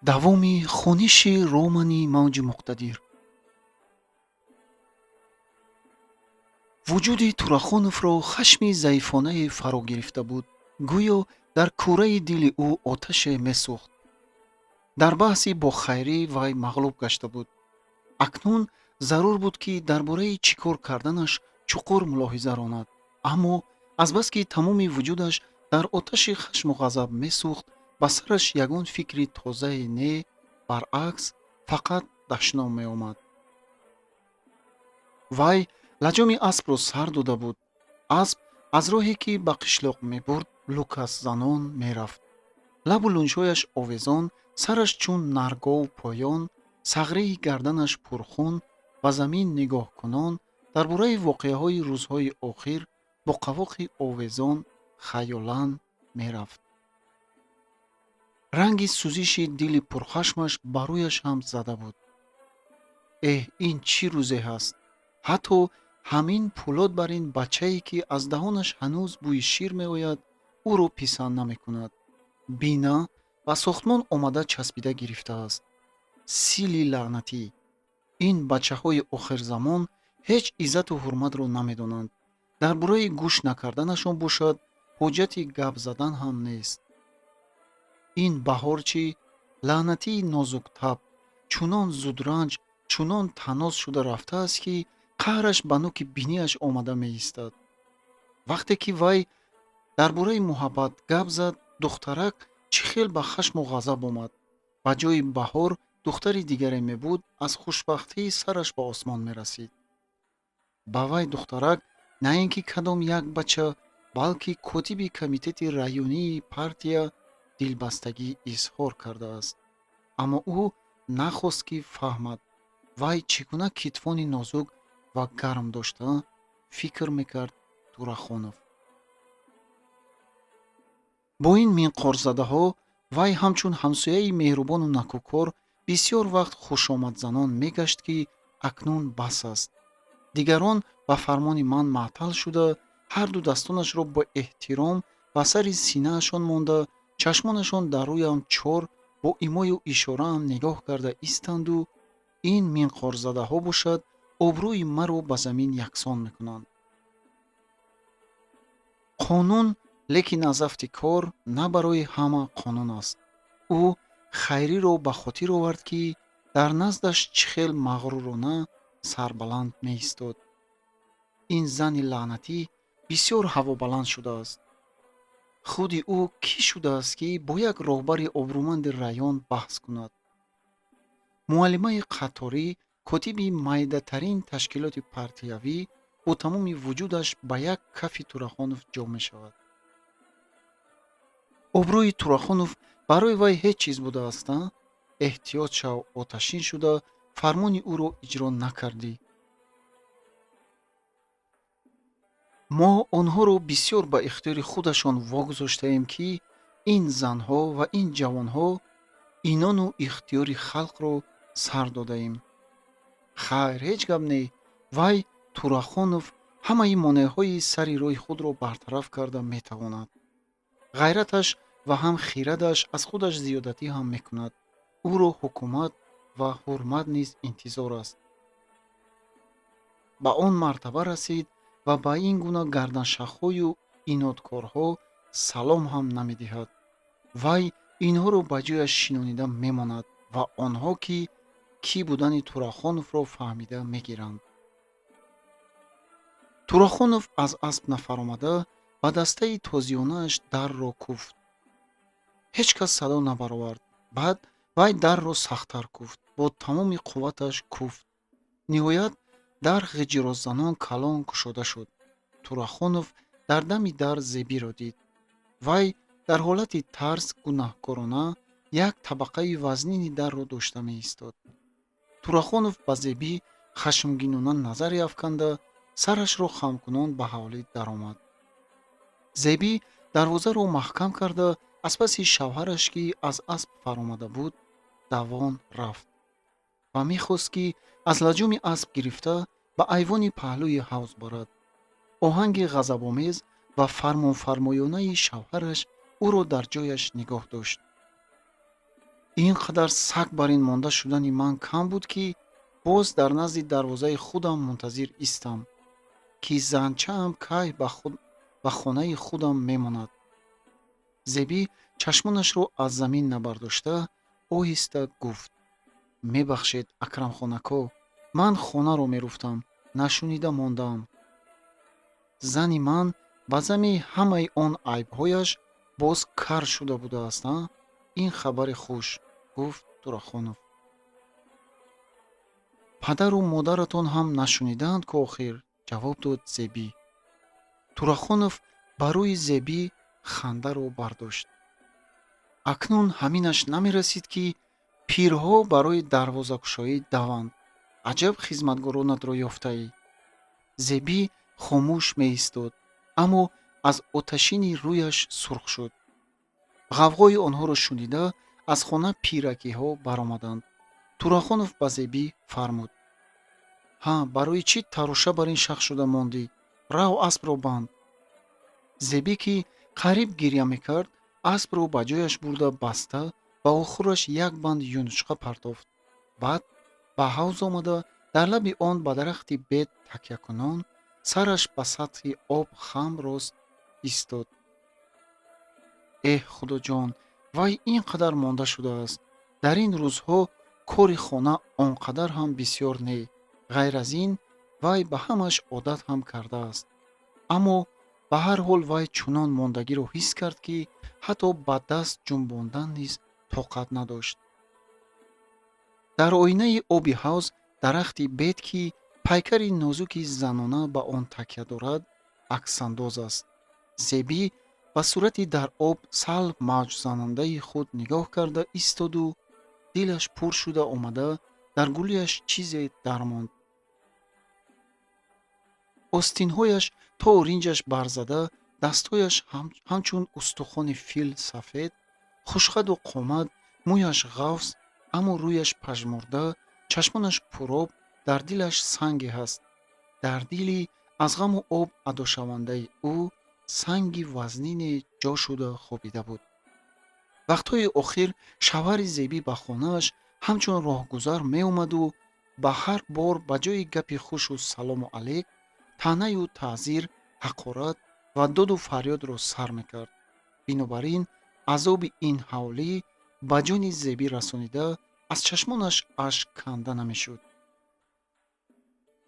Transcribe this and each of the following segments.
Давоми хониши романи Мавҷи муқтадир. Вуҷуди Турахоновро хашми заифонае фаро гирифта буд, гӯё дар кӯраи дили ӯ оташе месӯхт. Дар баҳси бо Хайрӣ вай мағлуб гашта буд. Акнун зарур буд, ки дар бораи чӣ кор карданаш чуқур мулоҳиза ронад, аммо азбаски тамоми вуҷудаш дар оташи хашму ғазаб месӯхт, ба сараш ягон фикри тозае не, баръакс, фақат дашном меомад. Вай лаҷоми аспро сар дода буд. Асп аз роҳе, ки ба қишлоқ мебурд, лукасзанон мерафт. Лабу лунҷҳояш овезон, сараш чун наргов поён, сағрии гарданаш пурхун, ба замин нигоҳкунон, дар бораи воқеаҳои рӯзҳои охир бо қавоқи овезон хаёлан мерафт. Ранги сӯзиши дили пурхашмаш ба рӯяш ҳам зада буд. Эҳ, ин чӣ рӯзе ҳаст? Ҳатто ҳамин пӯлод бар ин бачае, ки аз даҳонаш ҳанӯз бӯи шир меояд, ӯро писанд намекунад. Бина ба сохтмон омада часпида гирифтааст. Сили лаънатӣ! Ин бачаҳои охирзамон ҳеҷ иззату ҳурматро намедонанд. Дар бораи гӯш накарданашон бошад, ҳоҷати гап задан ҳам нест. Ин баҳор чӣ? Лаънатии нозуктаб чунон зудранҷ, чунон таноз шуда рафтааст, ки қаҳраш ба нуки бинияш омада меистад. Вақте ки вай дар бораи муҳаббат гап зад, духтарак чӣ хел ба хашму ғазаб омад. Ба ҷои баҳор духтари дигаре мебуд, аз хушбахтии сараш ба осмон мерасид. Ба вай духтарак на ин ки кадом як бача, балки котиби комитети районии партия дилбастагӣ изҳор кардааст. Аммо ӯ нахост, ки фаҳмад, вай чӣ гуна китфони нозук ва гарм дошта, фикр мекард Турахонов. Бо ин минқорзадаҳо вай ҳамчун ҳамсояи меҳрубону накӯкор бисёр вақт хушомадзанон мегашт, ки акнун бас аст. Дигарон ба фармони ман маътал шуда, ҳарду дастонашро бо эҳтиром ба сари синаашон монда, чашмонашон дар рӯям чор бо имою ишораам нигоҳ карда истанду, ин минқорзадаҳо бошад, обрӯи маро ба замин яксон мекунанд. Қонун лекин аз афти кор на барои ҳама қонун аст. Ӯ Хайриро ба хотир овард, ки дар наздаш чӣ хел мағрурона сарбаланд меистод. Ин зани лаънатӣ бисёр ҳавобаланд шудааст. Худи ӯ кӣ шудааст, ки бо як роҳбари обрӯманди район баҳс кунад? Муаллимаи қаторӣ, котиби майдатарин ташкилоти партиявӣ, бо тамоми вуҷудаш ба як кафи Турахонов ҷо мешавад. Обрӯи Турахонов барои вай ҳеҷ чиз будааст, а? Эҳтиёт шав, оташин шуда, фармони ӯро иҷро накардӣ. Мо онҳоро бисёр ба ихтиёри худашон вогузоштаем, ки ин занҳо ва ин ҷавонҳо инону ихтиёри халқро сар додаем. Хайр, ҳеҷ гап не, вай Турахонов ҳамаи монеаҳои сари роҳи худро бартараф карда метавонад. Ғайраташ ва ҳам хирадаш аз худаш зиёдатӣ ҳам мекунад. Ӯро ҳукумат ва ҳурмат низ интизор аст. Ба он мартаба расид ва ба ин гуна гарданшахҳою инодкорҳо салом ҳам намедиҳад. Вай инҳоро ба ҷояш шинонида мемонад ва онҳо ки кӣ будани Турахоновро фаҳмида мегиранд. Турахонов аз асп нафаромада ба дастаи тозиёнааш дарро куфт. Ҳеҷ кас садо набаровард. Баъд вай дарро сахттар куфт, бо тамоми қувваташ куфт. Ниҳоят дар ғиҷирозанон калон кушода шуд. Турахонов дар дами дар Зебиро дид. Вай дар ҳолати тарс гунаҳкорона як табақаи вазнини дарро дошта меистод. Турахонов ба Зебӣ хашмгинона назаре афканда, сарашро хамкунон ба ҳавлӣ даромад. Зебӣ дарвозаро маҳкам карда, аз паси шавҳараш, ки аз асп фаромада буд, давон рафт ва мехост, ки аз лаҷоми асп гирифта ба айвони паҳлӯи ҳавз барад. Оҳанги ғазабомез ва фармонфармоёнаи шавҳараш ӯро дар ҷояш нигоҳ дошт. Ин қадар саг бар ин монда шудани ман кам буд, ки боз дар назди дарвозаи худам мунтазир истам, ки занчаам кай ба хонаи худам мемонад. Зебӣ чашмонашро аз замин набардошта оҳиста гуфт: «Мебахшед, Акрамхонако, ман хонаро меруфтам, нашунида мондаам. Зани ман ба зами ҳамаи он айбҳояш боз кар шуда будааст. А ин хабари хуш», — гуфт Турахонов. «Падару модаратон ҳам нашунидаанд ку охир», — ҷавоб дод Зебӣ. Турахонов ба рӯи Зебӣ хандаро бардошт. Акнун ҳаминаш намерасид, ки пирҳо барои дарвозакушоӣ даванд. Аҷаб хизматгоронатро ёфтаӣ. Зебӣ хомӯш меистод, аммо аз оташини рӯяш сурх шуд. Ғавғои онҳоро шунида, аз хона пиракиҳо баромаданд. Турахонов ба Зебӣ фармуд: «Ҳа, барои чӣ тароша бар ин шахс шуда мондӣ? Рав, аспро банд». Зебӣ, ки қариб гиря мекард, аспро ба ҷояш бурда баста, ба охураш як банд юнучқа партофт. Баъд ба ҳавз омада, дар лаби он ба дарахти бед такякунон, сараш ба сатҳи об хам рост истод. Эҳ, Худоҷон, вай ин қадар монда шудааст. Дар ин рӯзҳо кори хона он қадар ҳам бисёр не. Ғайр аз ин, вай ба ҳамаш одат ҳам кардааст. Аммо ба ҳар ҳол вай чунон мондагиро ҳис кард, ки ҳатто ба даст ҷунбондан низ тоқат надошт. Дар оинаи оби ҳавз дарахти бед, ки пайкари нозуки занона ба он такя дорад, аксандоз аст. Зебӣ ба сурати дар об сал мавҷзанандаи худ нигоҳ карда истоду дилаш пур шуда омада, дар гулӯяш чизе дармонд. Остинҳояш то оринҷаш барзада, дастҳояш ҳамчун устухони фил сафед, хушқаду қомат, мӯяш ғафз, аммо рӯяш пажмурда, чашмонаш пуроб, дар дилаш санге ҳаст. Дар дили аз ғаму об адошавандаи ӯ санги вазнине ҷо шуда хобида буд. Вақтҳои охир шавҳари Зебӣ ба хонааш ҳамчун роҳгузар меомаду ба ҳар бор ба ҷои гапи хушу салому алейк таънаю таъзир, ҳақорат ва доду фарёдро сар мекард. Бинобар ин азоби ин ҳавлӣ ба ҷони Зебӣ расонида, аз чашмонаш ашк канда намешуд.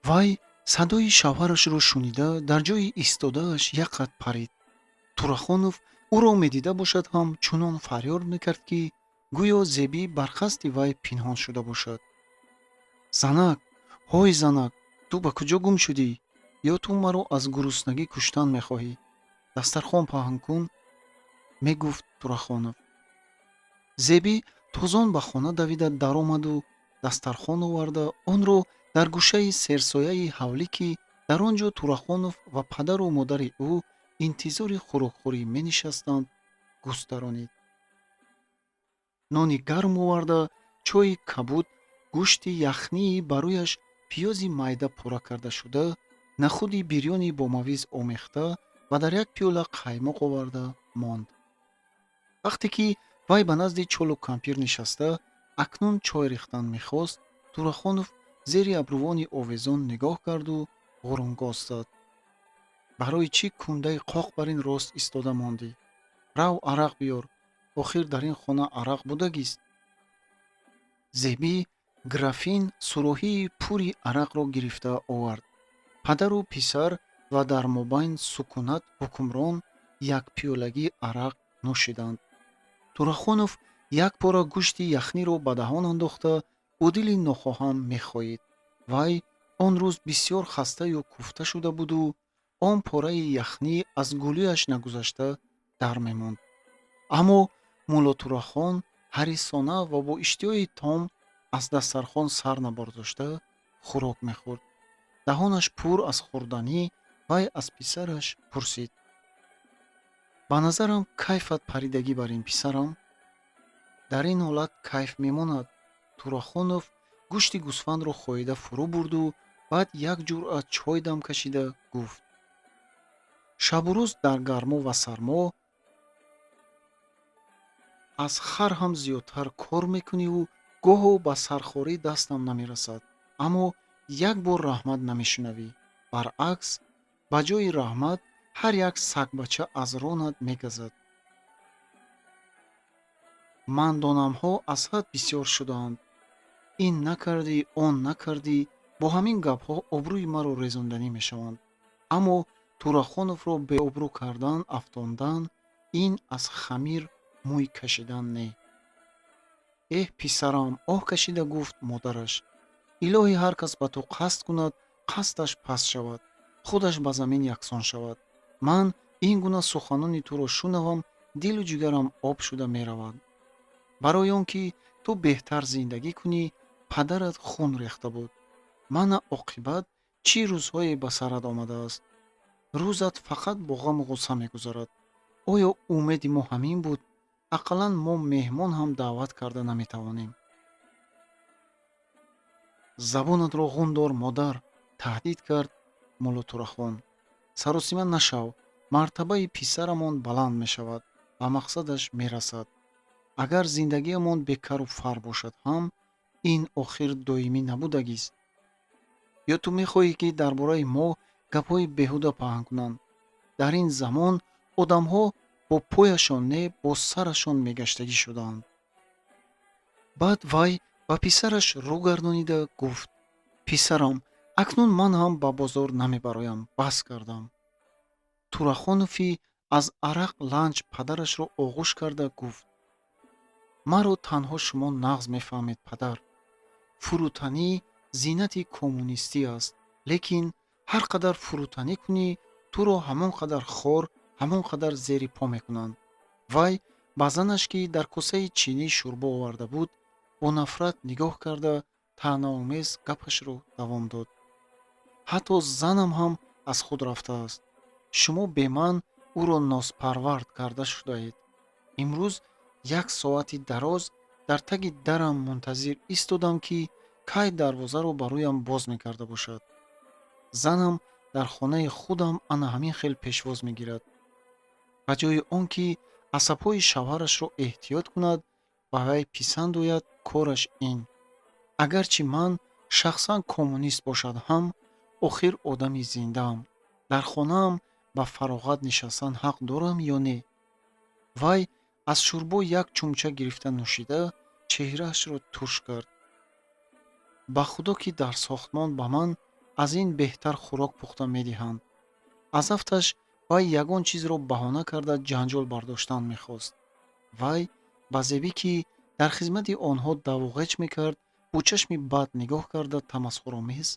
Вай садои шавҳарашро шунида, дар ҷои истодааш як қад парид. Турахонов ӯро медида бошад ҳам, чунон фарёд мекард, ки гӯё Зебӣ бар қасди вай пинҳон шуда бошад. «Занак, ҳой, занак, ту ба куҷо гум шудӣ? Ё ту маро аз гуруснагӣ куштан мехоҳӣ? Дастархон паҳн кун», — мегуфт Турахонов. Зебӣ тозон ба хона давида даромаду дастархон оварда, онро дар гӯшаи серсояи ҳавлӣ, ки дар он ҷо Турахонов ва падару модари ӯ интизори хӯрокхӯрӣ менишастанд, густаронид. Нони гарм оварда, чойи кабуд, гӯшти яхнии ба рӯяш пиёзи майда пора карда шуда, нахуди бирёни бо мавиз омехта ва дар як пиёла қаймоқ оварда монд. Вақте ки вай ба назди чолу кампир нишаста, акнун чой рехтан мехост, Турахонов зери абрувони овезон нигоҳ карду ғурунгоз зад: «Барои чӣ кундаи қоқ бар ин рост истода мондӣ? Рав, арақ биёр. Охир дар ин хона арақ будагист». Зебӣ графин суроҳии пури арақро гирифта овард. Падару писар ва дар мобайн сукунат ҳукмрон як пиёлагӣ арақ нӯшиданд. Турахонов як пора гӯшти яхниро ба даҳон андохта, бо дили нохоҳам мехоҳид. Вай он рӯз бисёр хастаю куфта шуда буду он пораи яхнӣ аз гулӯяш нагузашта дар мемонд. Аммо Мулло Турахон ҳарисона ва бо иштиҳои том аз дастархон сар набардошта хӯрок мехӯрд. Даҳонаш пур аз хӯрданӣ, вай аз писараш пурсид: «Ба назарам, кайфат паридагӣ бар ин, писарам». «Дар ин ҳолат кайф мемонад». Турахонов гӯшти гӯсфандро хоида фурӯ бурду баъд як ҷуръа чой дам кашида гуфт: «Шабу рӯз дар гармо ва сармо Аз хар ҳам зиёдтар кор мекуниву гоҳо ба сархорӣ дастам намерасад, аммо як бор раҳмат намешунавӣ. Баръакс, ба ҷои раҳмат ҳар як сагбача аз ронат мегазад. Мандонамҳо аз ҳад бисёр шудаанд. Ин накардӣ, он накардӣ, бо ҳамин гапҳо обрӯи маро резонданӣ мешаванд. Аммо Турахоновро беобрӯ кардан, афтондан ин аз хамир мӯй кашидан не. Эҳ, писарам, оҳ кашида гуфт модараш. Илоҳӣ ҳар кас ба ту қасд кунад, қасдаш паст шавад, худаш ба замин яксон шавад. Ман ин гуна суханони туро шунавам, дилу ҷигарам об шуда меравад. Барои он ки ту беҳтар зиндагӣ кунӣ, падарат хун рехта буд. Мана оқибат чӣ рӯзҳое ба сарат омадааст. Рӯзат фақат бо ғаму ғусса мегузарад. Оё умеди мо ҳамин буд? Ақаллан мо меҳмон ҳам даъват карда наметавонем. Забонатро ғун дор, модар, таҳдид кард Мулло Турахон. Саросима нашав, мартабаи писарамон баланд мешавад, ба мақсадаш мерасад. Агар зиндагиамон бекару фар бошад ҳам, ин охир доимӣ набудагист. Ё ту мехоҳӣ, ки дар бораи мо гапҳои беҳуда паҳн кунанд? Дар ин замон одамҳо бо пояшон не, бо сарашон мегаштагӣ шудаанд. Баъд вай ба писараш рӯ гардонида гуфт: писарам, акнун ман ҳам ба бозор намебароям, бас кардам. Турахонофи аз арақ ланҷ падарашро оғӯш карда гуфт: маро танҳо шумо нағз мефаҳмед, падар. Фурӯтанӣ зинати коммунистӣ аст, лекин ҳар қадар фурӯтанӣ кунӣ, туро ҳамон қадар хор, ҳамон қадар зери по мекунанд. Вай ба занаш, ки дар косаи чинӣ шӯрбо оварда буд, бо нафрат нигоҳ карда таънаомез гапашро давом дод. Ҳатто занам ҳам аз худ рафтааст. Шумо бе ман ӯро нозпарвард карда шудаед. Имрӯз як соати дароз дар таги дарам мунтазир истодам, ки кай дарвозаро ба рӯям боз мекарда бошад. Занам дар хонаи худам ана ҳамин хел пешвоз мегирад. Ба ҷои он ки асабҳои шавҳарашро эҳтиёт кунад, ба вай писанд ояд кораш ин. Агарчи ман шахсан коммунист бошад ҳам, охир одами зиндаам. Дар хонаам ба фароғат нишастан ҳақ дорам ё не? Вай аз шӯрбо як чумча гирифта нӯшида, чеҳраашро турш кард. Ба худо, ки дар сохтмон ба ман аз ин беҳтар хӯрок пухта медиҳанд. Аз афташ вай ягон чизро баҳона карда ҷанҷол бардоштан мехост. Вай ба Зебӣ, ки дар хизмати онҳо давуғеч мекард, бо чашми бад нигоҳ карда тамасхуромез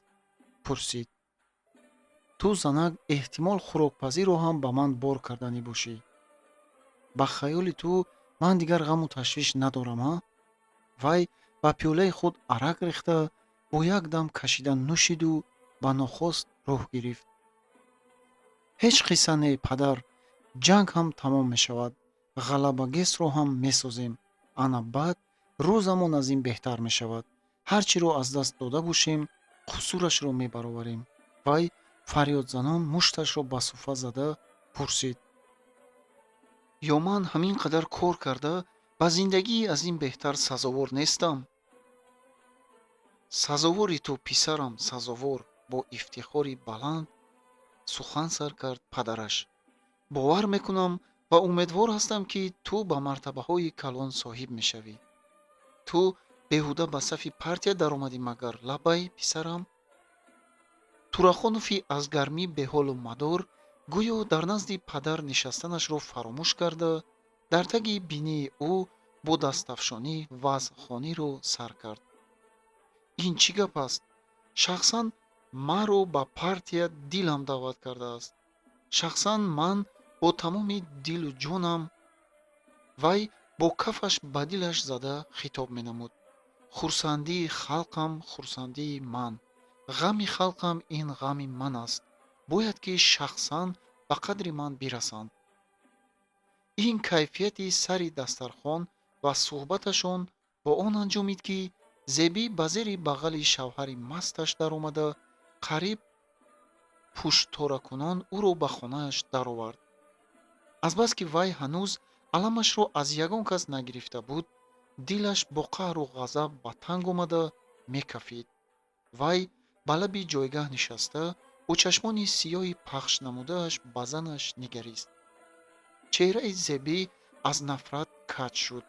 пурсид: ту занак эҳтимол хӯрокпазиро ҳам ба ман бор карданӣ бошӣ. Ба хаёли ту ман дигар ғаму ташвиш надорам, а? Вай ба пиёлаи худ арак рехта бо як дам кашида нӯшиду ба нохост рӯҳ гирифт. Ҳеҷ қисса не, падар, ҷанг ҳам тамом мешавад, ғалабагесро ҳам месозем. Ана баъд рӯзамон аз ин беҳтар мешавад. Ҳар чиро аз даст дода бошем, қусурашро мебароварем. Вай фарёдзанон мушташро ба суфа зада пурсид: ё ман ҳамин қадар кор карда ба зиндагии аз ин беҳтар сазовор нестам? Сазовори ту, писарам, сазовор, бо ифтихори баланд сухан сар кард падараш. Бовар мекунам ва умедвор ҳастам, ки ту ба мартабаҳои калон соҳиб мешавӣ. Ту беҳуда ба сафи партия даромадӣ магар, лабай, писарам? Турахонофи аз гармӣ беҳолу мадор гӯё дар назди падар нишастанашро фаромӯш карда, дар таги бинии ӯ бо дастафшонӣ вазъхониро сар кард. Ин чӣ гап аст? Шахсан маро ба партия дилам даъват кардааст. Шахсан ман бо тамоми дилу ҷонам. Вай бо кафаш ба дилаш зада хитоб менамуд: хурсандии халқам хурсандии ман, ғами халқам ин ғами ман аст. Бояд ки шахсан ба қадри ман бирасанд. Ин кайфияти сари дастархон ва суҳбаташон бо он анҷомид, ки Зебӣ ба зери бағали шавҳари масташ даромада, қариб пуштторакунон ӯро ба хонааш даровард. Азбаски вай ҳанӯз Аламашро аз ягон кас нагирифта буд, дилаш бо қаҳру ғазаб ба танг омада мекафид. Вай ба лаби ҷойгаҳ нишаста, бо чашмони сиёҳи пахш намудааш ба занаш нигарист. Чеҳраи Зебӣ аз нафрат каҷ шуд.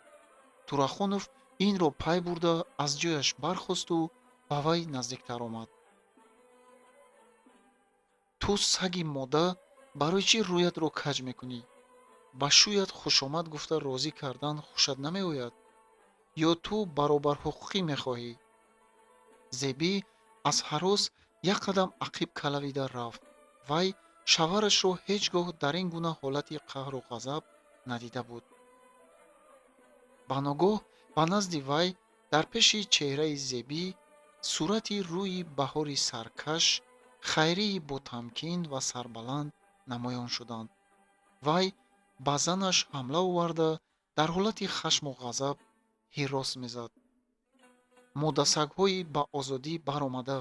Турахонов инро пай бурда, аз ҷояш бархосту ба вай наздиктар омад. Ту саги мода, барои чӣ рӯятро каҷ мекунӣ? Ба шӯят хушомад гуфта розӣ кардан хушат намеояд? Ё ту баробарҳуқуқӣ мехоҳӣ? Зебӣ аз ҳарос як қадам ақиб калавида рафт. Вай шавҳарашро ҳеҷ гоҳ дар ин гуна ҳолати қаҳру ғазаб надида буд. Ба ногоҳ ба назди вай дар пеши чеҳраи Зебӣ сурати рӯи баҳори саркаш, хайрии ботамкин ва сарбаланд намоён шуданд. Вай ба занаш ҳамла оварда, дар ҳолати хашму ғазаб ҳирос мезад. Модасагҳои ба озодӣ баромада,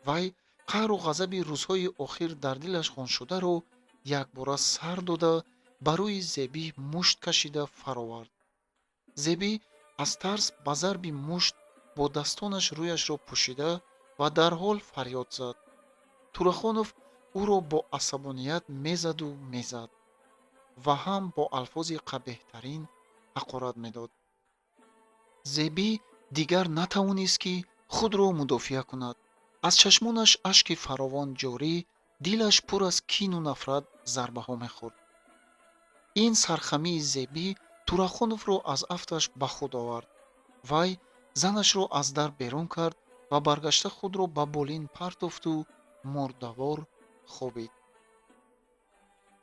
вай қаҳру ғазаби рӯзҳои охир дар дилаш хоншударо якбора сар дода, ба рӯи Зебӣ мушт кашида фаровард. Зебӣ аз тарс ба зарби мушт бо дастонаш рӯяшро пӯшида ва дарҳол фарёд зад. Турахонов ӯро бо асабоният мезаду мезад ва ҳам бо алфози қабеҳтарин ҳақорат медод. Зебӣ дигар натавонист, ки худро мудофиа кунад. Аз чашмонаш ашки фаровон ҷорӣ, дилаш пур аз кину нафрат зарбаҳо мехӯрд. Ин сархамии Зебӣ Турахоновро аз афташ ба худ овард. Вай занашро аз дар берун кард ва баргашта худро ба болин партофту мурдавор хобид.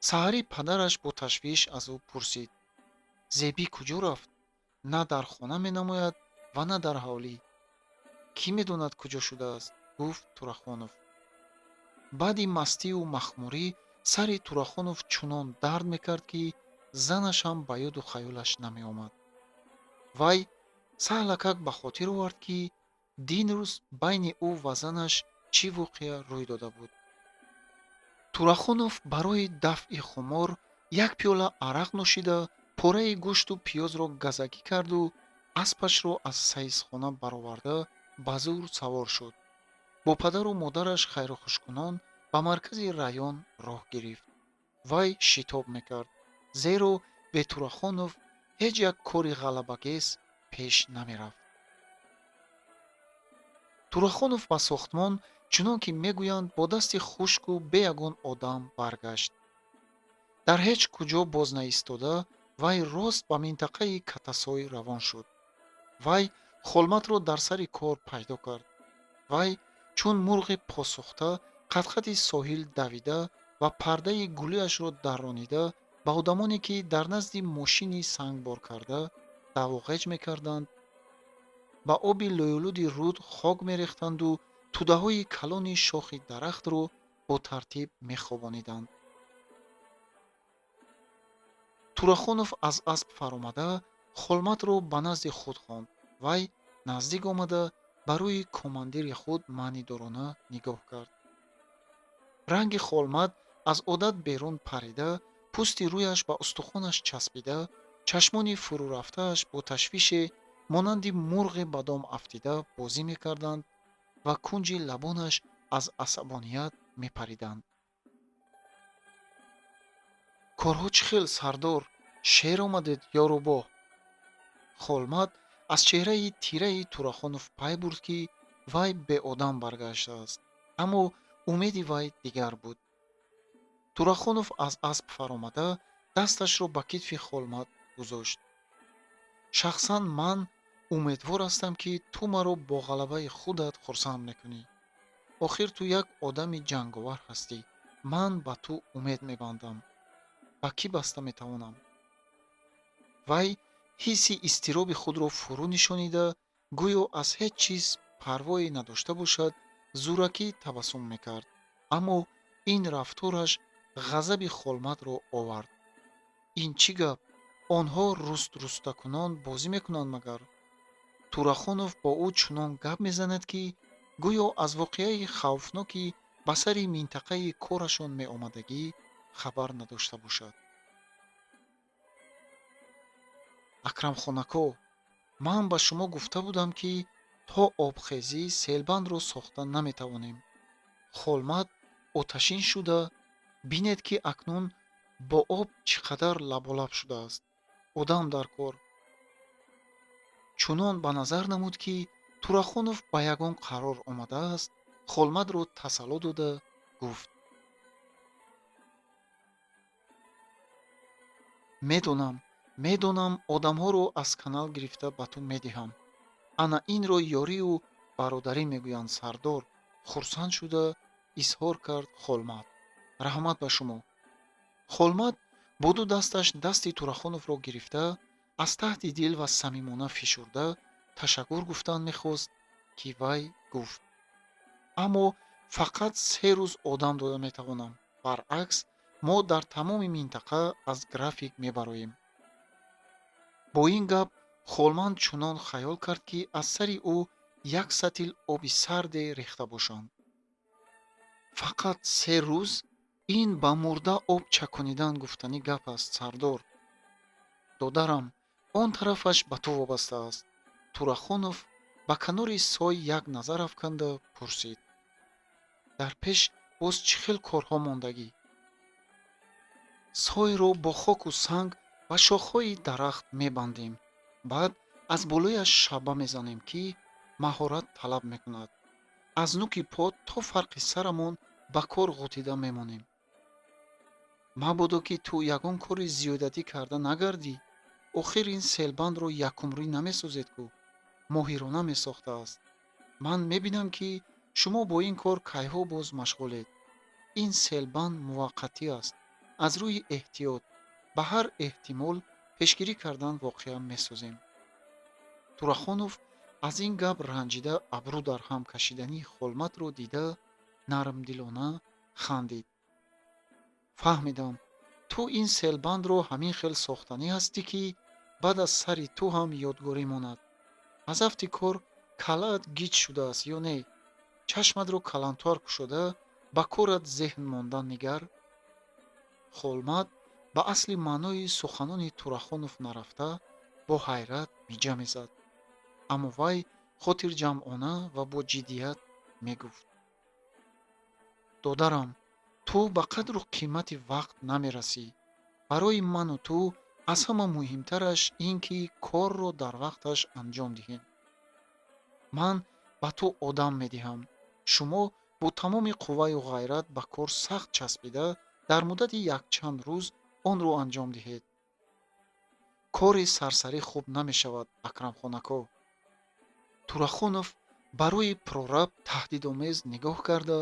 Саҳарӣ падараш бо ташвиш аз ӯ пурсид: Зебӣ куҷо рафт? На дар хона менамояд ва на дар ҳавлӣ. Кӣ медонад куҷо шудааст? Гуфт Турахонов. Баъди мастию махмурӣ сари Турахонов чунон дард мекард, ки занаш ҳам ба ёду хаёлаш намеомад. Вай саҳлакак ба хотир овард, ки динрӯз байни ӯ ва занаш чӣ воқеа рӯй дода буд. Турахонов барои дафъи хумор як пиёла арақ нӯшида, пораи гӯшту пиёзро газакӣ карду аспашро аз саисхона бароварда ба зур савор шуд. Бо падару модараш хайрухушкунон ба маркази район роҳ гирифт. Вай шитоб мекард, зеро бе Турахонов ҳеҷ як кори ғалабагез пеш намерафт. Турахонов ба сохтмон, чунон ки мегӯянд, бо дасти хушку бе ягон одам баргашт. Дар ҳеҷ куҷо боз наистода, вай рост ба минтақаи Катасой равон шуд. Вай Холматро дар сари кор пайдо кард. Вай чун мурғи посухта қадқади соҳил давида ва пардаи гулӯяшро дарронида ба одамоне, ки дар назди мошини сангбор карда давоғеҷ мекарданд, ба оби лӯйлуди руд хок мерехтанду тӯдаҳои калони шохи дарахтро бо тартиб мехобониданд. Турахонов аз асп фаромада, Холматро ба назди худ хонд. Вай наздик омада, ба рӯи командири худ маънидорона нигоҳ кард. Ранги Холмат аз одат берун парида, пӯсти рӯяш ба устухонаш часпида, чашмони фурӯрафтааш бо ташвише монанди мурғе ба дом афтида бозӣ мекарданд ва кунҷи лабонаш аз асабоният мепариданд. Корҳо чӣ хел, сардор? Шер омадед ё рӯбоҳ? Холмат аз чеҳраи тираи Турахонов пай бурд, ки вай беодам баргаштааст, аммо умеди вай дигар буд. Турахонов аз асп фаромада, дасташро ба китфи Холмат гузошт. Шахсан ман умедвор ҳастам, ки ту маро бо ғалабаи худат хурсанд мекунӣ. Охир ту як одами ҷанговар ҳастӣ. Ман ба ту умед мебандам. Ба кӣ баста метавонам? Вай ҳисси изтироби худро фурӯ нишонида, гӯё аз ҳеҷ чиз парвое надошта бошад, зӯракӣ табассум мекард. Аммо ин рафтораш ғазаби Холматро овард. Ин чӣ гап? Онҳо руст-рустакунон бозӣ мекунанд магар? Турахонов бо ӯ чунон гап мезанад, ки гӯё аз воқеаи хавфноки ба сари минтақаи корашон меомадагӣ хабар надошта бошад. Акрамхонако, ман ба шумо гуфта будам, ки то обхезӣ селбандро сохта наметавонем. Холмат оташин шуда, бинед, ки акнун бо об чӣ қадар лаболаб шудааст. Одам дар кор. Чунон ба назар намуд, ки Турахонов ба ягон қарор омадааст, Холматро тасалло дода гуфт: медонам, медонам, одамҳоро аз канал гирифта ба ту медиҳам. Ана инро ёрию бародарӣ мегӯянд, сардор. Хурсанд шуда изҳор кард Холмат. Раҳмат ба шумо. Холмат бо ду дасташ дасти Турахоновро гирифта, аз таҳти дил ва самимона фишурда ташаккур гуфтан мехост, ки вай гуфт: аммо фақат 3 рӯз одам дода метавонам. Баръакс, мо дар тамоми минтақа аз график мебароем. Бо ин гап Холманд чунон хаёл кард, ки аз сари ӯ як сатил оби сарде рехта бошанд. Фақат 3 рӯз? Ин ба мурда об чаконидан гуфтанӣ гап аст, сардор. Додарам, он тарафаш ба ту вобаста аст. Турахонов ба канори сой як назар афканда пурсид: дар пеш боз чӣ хел корҳо мондагӣ? Сойро бо хоку санг ва шохҳои дарахт мебандем, баъд аз болояш шаба мезанем, ки маҳорат талаб мекунад. Аз нуки по то фарқи сарамон ба кор ғутида мемонем. Мабодо ки ту ягон кори зиёдатӣ карда нагардӣ. Охир ин селбандро якумрӣ намесозед ку, моҳирона месохтааст. Ман мебинам, ки шумо бо ин кор кайҳо боз машғулед. Ин селбанд муваққатӣ аст. Аз рӯи эҳтиёт ба ҳар эҳтимол пешгирӣ кардан воқеа месозем. Турахонов аз ин гап ранҷида абрӯ дар ҳам кашидани Холматро дида нармдилона хандид. Фаҳмидам, ту ин селбандро ҳамин хел сохтанӣ ҳастӣ, ки баъд аз сари ту ҳам ёдгорӣ монад. Аз афти кор каллаат гиҷ шудааст ё не? Чашматро калантор кушода ба корат зеҳн монда нигар. Холмат ба асли маънои суханони Турахонов нарафта бо ҳайрат миҷа мезад. Аммо вай хотирҷамъона ва бо ҷиддият мегуфт: додарам, ту ба қадру қимати вақт намерасӣ. Барои ману ту аз ҳама муҳимтараш ин ки корро дар вақташ анҷом диҳем. Ман ба ту одам медиҳам. Шумо бо тамоми қувваю ғайрат ба кор сахт часпида дар муддати якчанд рӯз онро анҷом диҳед. Кори сарсарӣ хуб намешавад, Акрамхонако. Турахонов барои прораб таҳдидомез нигоҳ карда,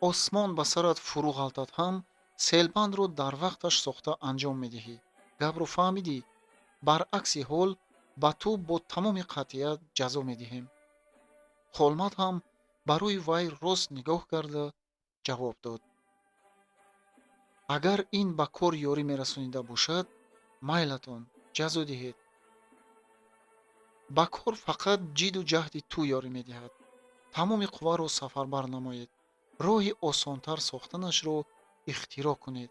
осмон ба сарат фурӯ ғалтад ҳам селбандро дар вақташ сохта анҷом медиҳӣ. Гапро фаҳмидӣ? Баръакси ҳол ба ту бо тамоми қатъият ҷазо медиҳем. Холмат ҳам барои вай рост нигоҳ карда ҷавоб дод: агар ин ба кор ёрӣ мерасонида бошад, майлатон, ҷазо диҳед. Ба кор фақат ҷиду ҷаҳди ту ёрӣ медиҳад. Тамоми қувваро сафарбар намоед. Роҳи осонтар сохтанашро ихтироъ кунед.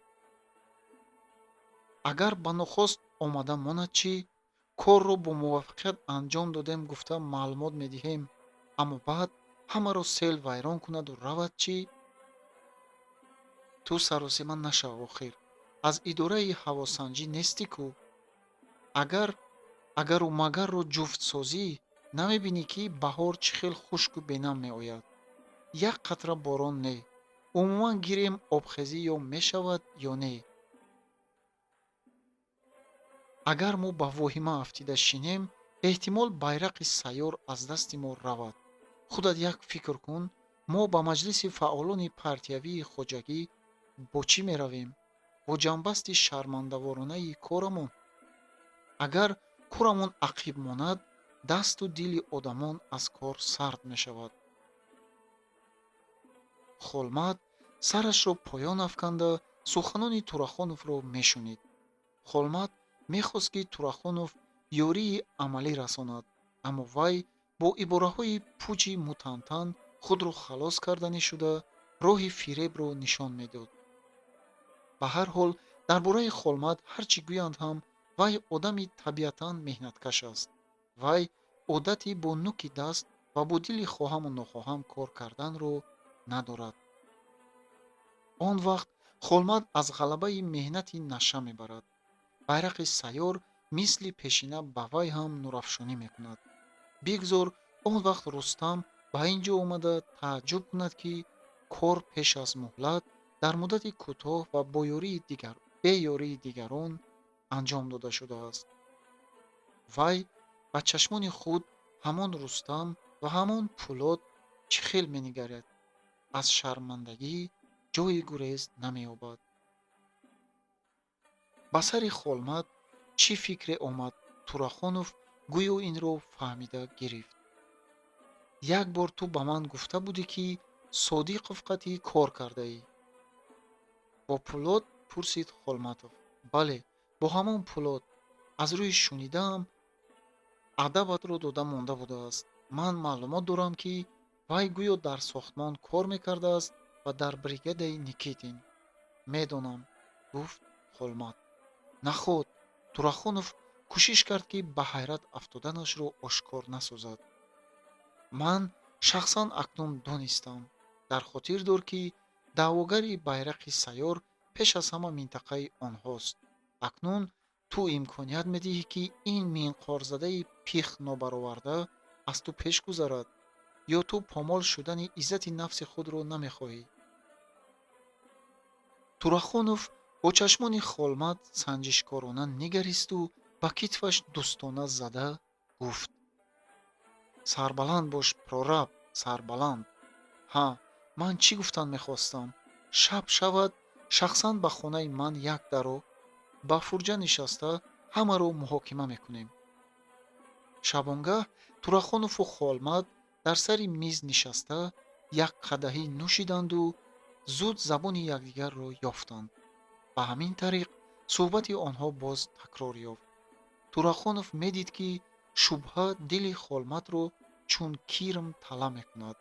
Агар ба нохост омада монад чӣ? Корро бо муваффақият анҷом додем гуфта маълумот медиҳем, аммо баъд ҳамаро сел вайрон кунаду равад чӣ? Ту саросима нашав охир. Аз идораи ҳавосанҷӣ нестӣ ку? Агару магарро ҷуфтсозӣ, намебинӣ, ки баҳор чӣ хел хушку бенам меояд? Як қатра борон не. Умуман гирем обхезӣ ё мешавад ё не. Агар мо ба воҳима афтида шинем, эҳтимол байрақи сайёр аз дасти мо равад. Худат як фикр кун, мо ба маҷлиси фаъолони партиявии хоҷагӣ бо чӣ меравем? Бо ҷанбасти шармандаворонаи корамон? Агар кӯрамон ақиб монад, дасту дили одамон аз кор сард мешавад. Холмат сарашро поён афканда суханони Турахоновро мешунид. Холмат мехост, ки Турахонов ёрии амалӣ расонад, аммо вай бо ибораҳои пучи мутантан худро халос карданӣ шуда роҳи фиребро нишон медод. Ба ҳар ҳол дар бораи Холмат ҳар чӣ гӯянд ҳам Вай одами табиатан меҳнаткаш аст. Вай одати бо нуки даст ва бо дили хоҳаму нохоҳам кор карданро надорад. Он вақт Холмат аз ғалабаи меҳнати наша мебарад. Байрақи сайёр мисли пешина ба вай ҳам нурафшонӣ мекунад. Бигзор он вақт Рустам ба ин ҷо омада тааҷҷуб кунад, ки кор пеш аз муҳлат дар муддати кӯтоҳ ва бо бе ёрии дигарон анҷом дода шудааст. Вай ба чашмони худ ҳамон Рустам ва ҳамон Пулод чӣ хел менигарад, аз шармандагӣ ҷойи гурез намеёбад. Ба сари Холмат чӣ фикре омад, Турахонов гӯё инро фаҳмида гирифт. Як бор ту ба ман гуфта будӣ, ки Содиқов қатъӣ кор кардаӣ. Бо Пулод? Пурсид Холматов. Бале, бо ҳамон Пулод. Аз рӯи шунидаам, адабатро дода монда будааст. Ман маълумот дорам, ки вай гӯё дар сохтмон кор мекардааст ва дар бригадаи Никитин. Медонам, гуфт Холмат. Наход? Турахонов кӯшиш кард, ки ба ҳайрат афтоданашро ошкор насозад. Ман шахсан акнун донистам. Дар хотир дор, ки даъвогари байрақи сайёр пеш аз ҳама минтақаи онҳост. Акнун ту имконият медиҳӣ, ки ин минқорзадаи пих нобароварда аз ту пеш гузарад, ё ту помол шудани иззати нафси худро намехоҳӣ? Турахонов бо чашмони Холмат санҷишкорона нигаристу ба китфаш дӯстона зада гуфт: «Сарбаланд бош, прораб, сарбаланд. Ҳа, ман чӣ гуфтан мехостам? Шаб шавад, шахсан ба хонаи ман як даро, ба фурҷа нишаста ҳамаро муҳокима мекунем». Шабонгаҳ Турахонову Холмат дар сари миз нишаста як қадаҳӣ нӯшиданду зуд забони якдигарро ёфтанд. Ба ҳамин тариқ суҳбати онҳо боз такрор ёфт. Турахонов медид, ки шубҳа дили Холматро чун кирм тала мекунад.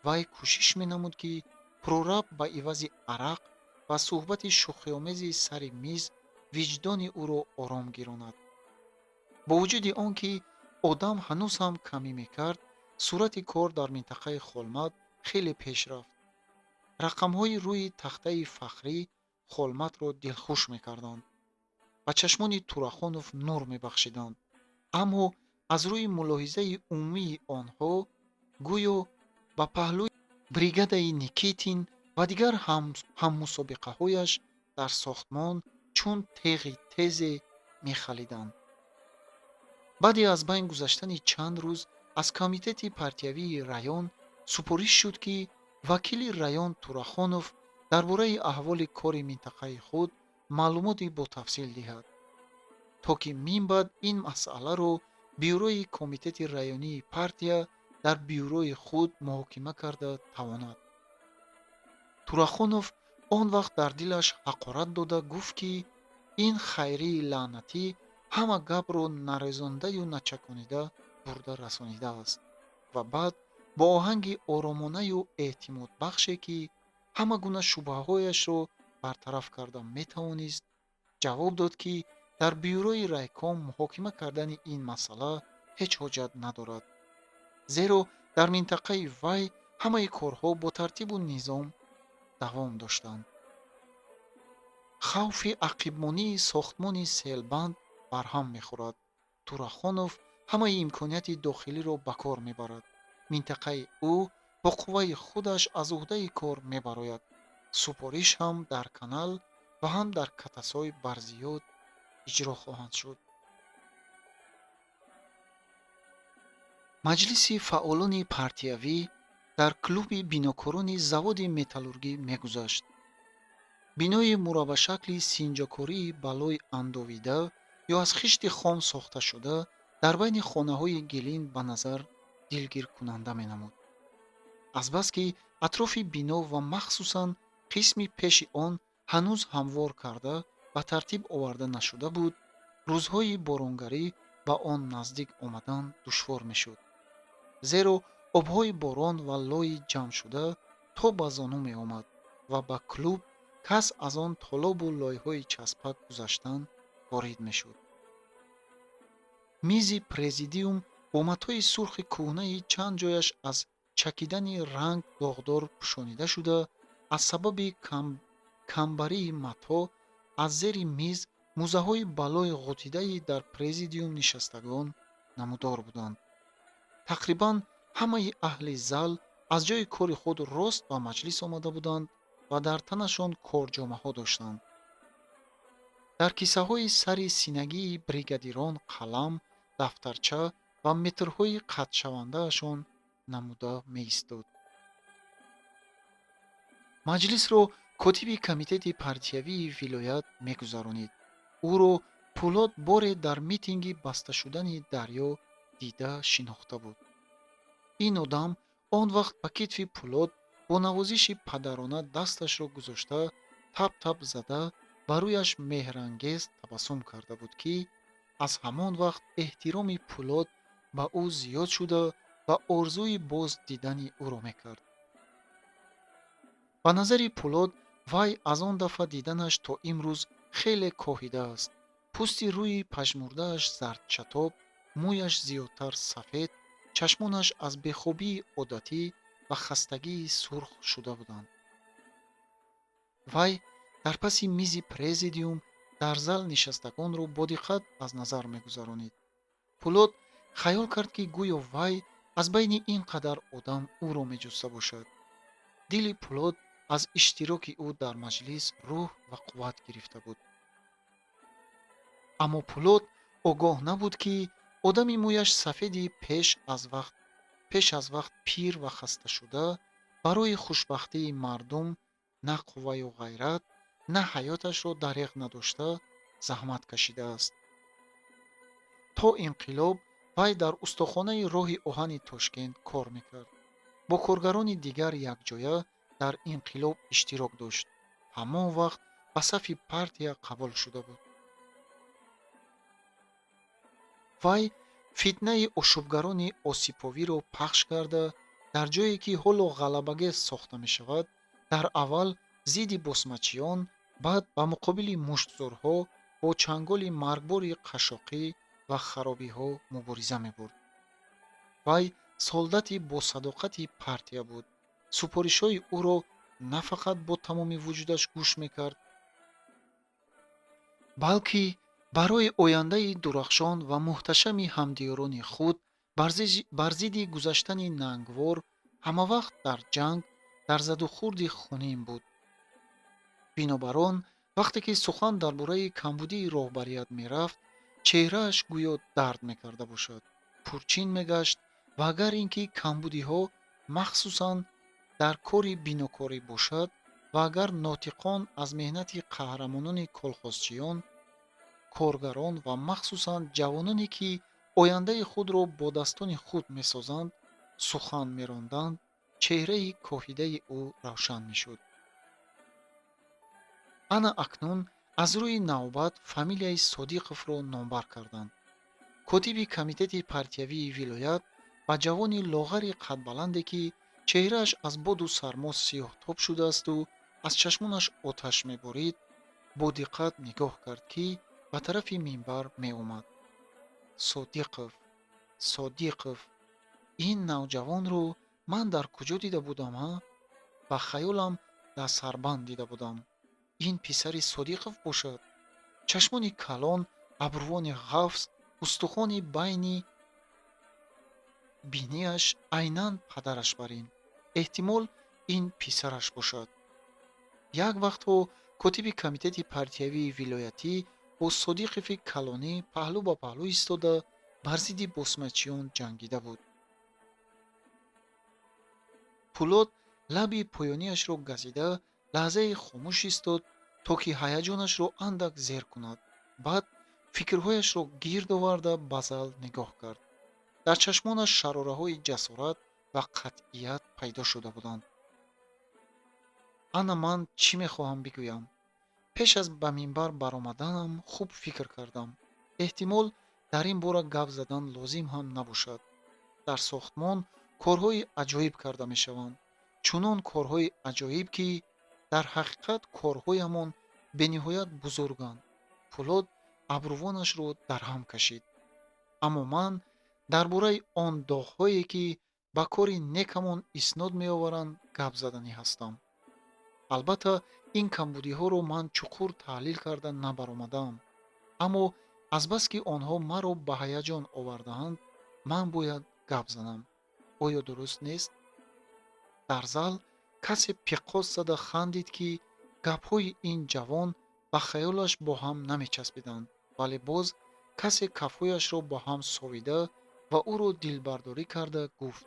Вай кӯшиш менамуд, ки прораб ба ивази арақ ва суҳбати шӯхиомези сари миз виҷдони ӯро ором гиронад. Бо вуҷуди он ки одам ҳанӯз ҳам камӣ мекард, суръати кор дар минтақаи Холмат хеле пеш рафт. Рақамҳои рӯи тахтаи фахрӣ Холматро дилхуш мекарданд, ба чашмони Турахонов нур мебахшиданд, аммо аз рӯи мулоҳизаи умумии онҳо гӯё ба паҳлӯи бригадаи Никитин ва дигар ҳаммусобиқаҳояш дар сохтмон чун теғи тезе мехалиданд. Баъди аз байн гузаштани чанд рӯз аз комитети партиявии район супориш шуд, ки вакили район Турахонов дар бораи аҳволи кори минтақаи худ маълумоти ботафсил диҳад, то ки минбаъд ин масъаларо бюрои комитети районии партия дар бюрои худ муҳокима карда тавонад. Турахонов он вақт дар дилаш ҳақорат дода гуфт, ки ин Хайрии лаънатӣ ҳама гапро нарезондаю начаконида бурда расонидааст, ва баъд бо оҳанги оромонаю эътимодбахше, ки ҳама гуна шубҳаҳояшро бартараф карда метавонист, ҷавоб дод, ки дар бюрои райком муҳокима кардани ин масъала ҳеҷ ҳоҷат надорад, зеро дар минтақаи вай ҳамаи корҳо бо тартибу низом давом доштанд. Хавфи ақибмонии сохтмони селбанд барҳам мехӯрад. Турахонов ҳамаи имконияти дохилиро ба кор мебарад. Минтақаи ӯ бо қувваи худаш аз уҳдаи кор мебарояд. Супориш ҳам дар канал ва ҳам дар Катасой барзиёд иҷро хоҳанд шуд. Маҷлиси фаъолони партиявӣ дар клуби бинокорони заводи металлургӣ мегузашт. Бинои мураббашакли синҷокории балои андовида ё аз хишти хом сохташуда дар байни хонаҳои гилин ба назар дилгиркунанда менамуд. Азбаски атрофи бино ва махсусан қисми пеши он ҳанӯз ҳамвор карда, ба тартиб оварда нашуда буд, рӯзҳои боронгарӣ ба он наздик омадан душвор мешуд, зеро обҳои борон ва лои ҷамъшуда то ба зону меомад ва ба клуб кас аз он толобу лойҳои часпак гузаштан ворид мешуд. Мизи президиум бо матои сурхи кӯҳнаи чанд ҷояш аз чакидани ранг доғдор пӯшонида шуда, аз сабаби камбарии матоъ аз зери миз мӯзаҳои балои ғутидаи дар президиум нишастагон намудор буданд. Тақрибан ҳамаи аҳли зал аз ҷои кори худ рост ба маҷлис омада буданд ва дар танашон корҷомаҳо доштанд. Дар кисаҳои сари синагии бригадирон қалам, дафтарча ва метрҳои қатъшавандаашон намуда меистод. Маҷлисро котиби комитети партиявии вилоят мегузаронид. Ӯро Пулод боре дар митинги баста шудани дарё дида шинохта буд. Ин одам он вақт ба китфи Пулод бо навозиши падарона дасташро гузошта, тап-тап зада, ба рӯяш меҳрангез табассум карда буд, ки аз ҳамон вақт эҳтироми Пулод ба ӯ зиёд шуда ва орзуи боз дидани ӯро мекард. Ба назари Пулод вай аз он дафъа диданаш то имрӯз хеле коҳидааст. Пӯсти рӯи пажмурдааш зардчатоб, мӯяш зиёдтар сафед, чашмонаш аз бехобии одатӣ ва хастагии сурх шуда буданд. Вай дар паси мизи президиум дар зал нишастагонро бо диққат аз назар мегузаронид. Пулод хаёл кард, ки гӯё вай аз байни ин қадар одам ӯро меҷуста бошад. Дили Пулод аз иштироки ӯ дар маҷлис рӯҳ ва қувват гирифта буд. Аммо Пулод огоҳ набуд, ки одами мӯяш сафеди пеш аз вақт пир ва хасташуда барои хушбахтии мардум на қувваю ғайрат, на ҳаёташро дареғ надошта заҳмат кашидааст. То инқилоб вай дар устохонаи роҳи оҳани Тошкент кор мекард. Бо коргарони дигар якҷоя дар инқилоб иштирок дошт. Ҳамон вақт ба сафи партия қабул шуда буд. Вай фитнаи ошӯбгарони осиповиро пахш карда, дар ҷое ки ҳоло ғалабагез сохта мешавад, дар аввал зидди босмачиён, баъд ба муқобили муштзорҳо бо чанголи маргбори қашшоқӣ ва харобиҳо мубориза мебурд. Вай солдати босадоқати партия буд. Супоришҳои ӯро на фақат бо тамоми вуҷудаш гӯш мекард, балки барои ояндаи дурахшон ва муҳташами ҳамдиёрони худ бар зидди гузаштани нангвор ҳамавақт дар ҷанг, дар задухӯрди хунин буд. Бинобар он, вақте ки сухан дар бораи камбудии роҳбарият мерафт, чеҳрааш гӯё дард мекарда бошад, пурчин мегашт ва агар ин ки камбудиҳо махсусан дар кори бинокорӣ бошад ва агар нотиқон аз меҳнати қаҳрамонони колхозчиён, коргарон ва махсусан ҷавононе, ки ояндаи худро бо дастони худ месозанд, сухан меронданд, чеҳраи коҳидаи ӯ равшан мешуд. Ана акнун аз рӯи навбат фамилияи Содиқовро номбар карданд. Котиби комитети партиявии вилоят ба ҷавони лоғари қадбаланде, ки чеҳрааш аз боду сармо сиёҳтоб шудаасту аз чашмонаш оташ меборид, бо диққат нигоҳ кард, ки ба тарафи минбар меомад. Содиқов, Содиқов, ин навҷавонро ман дар куҷо дида будам, ҳа? Ба хаёлам дар сарбанд дида будам. Ин писари Содиқов бошад. Чашмони калон, абрувони ғафз, устухони байни бинияш айнан падараш бар ин. Эҳтимол ин писараш бошад. Як вақтҳо котиби комитети партиявии вилоятӣ бо Содиқови калонӣ паҳлӯ ба паҳлӯ истода бар зидди босмачиён ҷангида буд. Пулод лаби поёнияшро газида лаҳзае хомӯш истод, то ки ҳаяҷонашро андак зер кунад. Баъд фикрҳояшро гирд оварда ба зал нигоҳ кард. Дар чашмонаш шарораҳои ҷасорат ва қатъият пайдо шуда буданд. Ана ман чӣ мехоҳам бигӯям? Пеш аз ба минбар баромаданам хуб фикр кардам. Эҳтимол дар ин бора гап задан лозим ҳам набошад. Дар сохтмон корҳои аҷоиб карда мешаванд. Чунон корҳои аҷоиб, ки дар ҳақиқат корҳоямон бениҳоят бузурганд. Пулод абрувонашро дарҳам кашид. Аммо ман дар бораи он доғҳое, ки ба кори некамон иснод меоваранд, гап заданӣ ҳастам. Албатта, ин камбудиҳоро ман чуқур таҳлил карда набаромадаам, аммо азбаски онҳо маро ба ҳаяҷон овардаанд, ман бояд гап занам. Оё дуруст нест? Дар зал касе пиқоз зада хандид, ки гапҳои ин ҷавон ба хаёлаш бо ҳам намечаспиданд, вале боз касе кафҳояшро бо ҳам совида ва ӯро дилбардорӣ карда гуфт: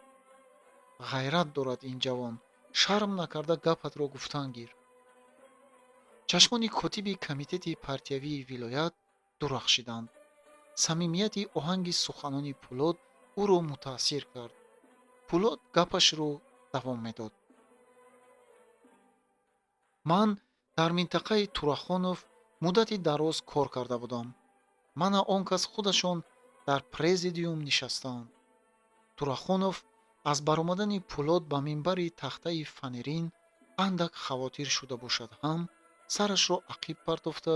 ғайрат дорад ин ҷавон, шарм накарда гапатро гуфтан гир. Чашмони котиби комитети партиявии вилоят дурахшиданд. Самимияти оҳанги суханони Пулод ӯро мутаассир кард. Пулод гапашро давом медод. Ман дар минтақаи Турахонов муддати дароз кор карда будам. Мана он кас худашон дар президиум нишастаанд. Турахонов аз баромадани Пулод ба минбари тахтаи фанерин андак хавотир шуда бошад ҳам, сарашро ақиб партофта,